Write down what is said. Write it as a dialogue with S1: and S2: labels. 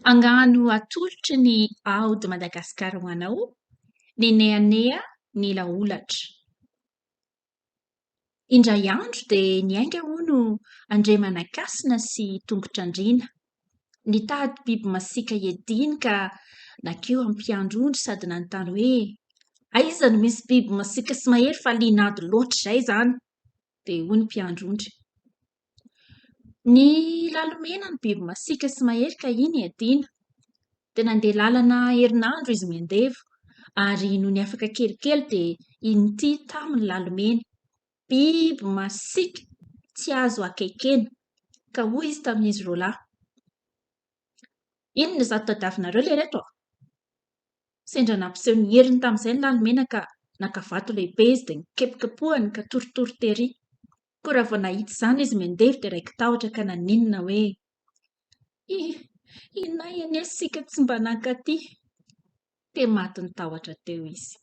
S1: Angano atolotry ny Ao de Madagascar ho anao, Nenehanea nila holatra. Indray andro dia niainga hono Andriamanankasina sy Tongotr'Andriana. Nitady biby masiaka hiadiany ka nankeo amin'ny mpiandry ondry sady nanontany hoe, Aiza no misy biby masiaka sy mahery fa liana ady loatra izay izany? Dia hoy ny mpiandry ondry, Ny lalomena no biby masiaka sy mahery ka iny iadiana. Dia nandeha lalana herinandro izy miandevo ary nony afaka kelikely dia inty taminy lalomena. Biby masiaka tsy azo akaikena. Ka hoy izy tamin'izy roalahy, Inona izato tadiavinareo lereto a? Sendra nampiseho ny heriny tamin'izay ny lalomena ka naka vato lehibe izy dia nikepokepohany ka torotoro tery. Koa raha vao nahita izany izy miandevo dia raiki-tahotra ka naninona hoe, Inay anie isika tsy mba nankaty. Dia matin'ny tahotra teo izy.